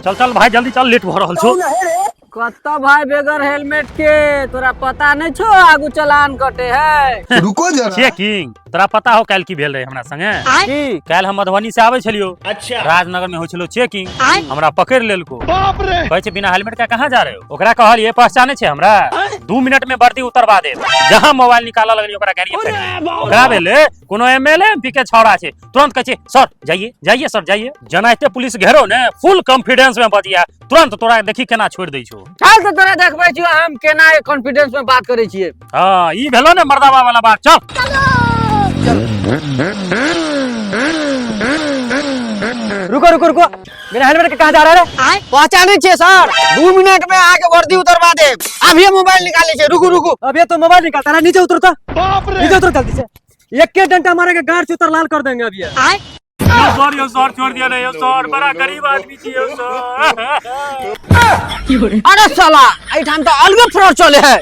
चल चल भाई, जल्दी चल, लेट भऽ रहल छौ। कत्ता भाई बगैर हेलमेट के, तोरा पता नहीं छो आगू चलान कटे है। रुको जरा। चेकिंग। तोरा पता हो काल्हि की भेल रहे हमरा संगे? की? काल्हि हम मधुबनी से आबै छलियो। अच्छा। राजनगर में होइ छलो चेकिंग, हमरा पकड़ लेलको। बाप रे! कहै छै, बिना हेलमेट के कहाँ जा रहे हो? ओकरा कहलिए, पहचाने छै हमरा, 2 मिनट में वर्दी उतरवा देब। जहाँ मोबाइल निकालऽ लगलियै, ओकरा गाड़ी फेंक। ओकरा भेले कोनो एमएलए एमपी के छौड़ा छै। तुरंत कहै छै, सर जाइए, जाइए सर, जाइए। जनाइते पुलिस घेरो ने, फुल कॉन्फिडेंस में बजिया, तुरंत तोरा देखी केना छोड़ि दै छौ। चल तऽ तोरा देखबै छियौ हम केना कॉन्फिडेंस में बात करै छियै। हाँ, ई भेलो ने मर्दाबा वाला बात। चल। रुको रुको रुको, मेरा हेलमेट के कहाँ जा रहा है? पहचानै छियै सर, 2 मिनट में अहाँके वर्दी उतरवा देब। अभिये मोबाइल निकालै छियै, रुकू रुकू। अब ये तो मोबाइल निकालता रहा। नीचे उतरो तो, नीचे उतरो जल्दी से। एक के डंडा मारेंगे, गाड़ से उतर लाल कर देंगे अभी ये। सर, यो सर, छोड़ दिया नहीं यो सर, बड़ा गरीब आदमी छी यो सर। अरे साला, एहिठाम तऽ अलगे फ्रॉड चले है।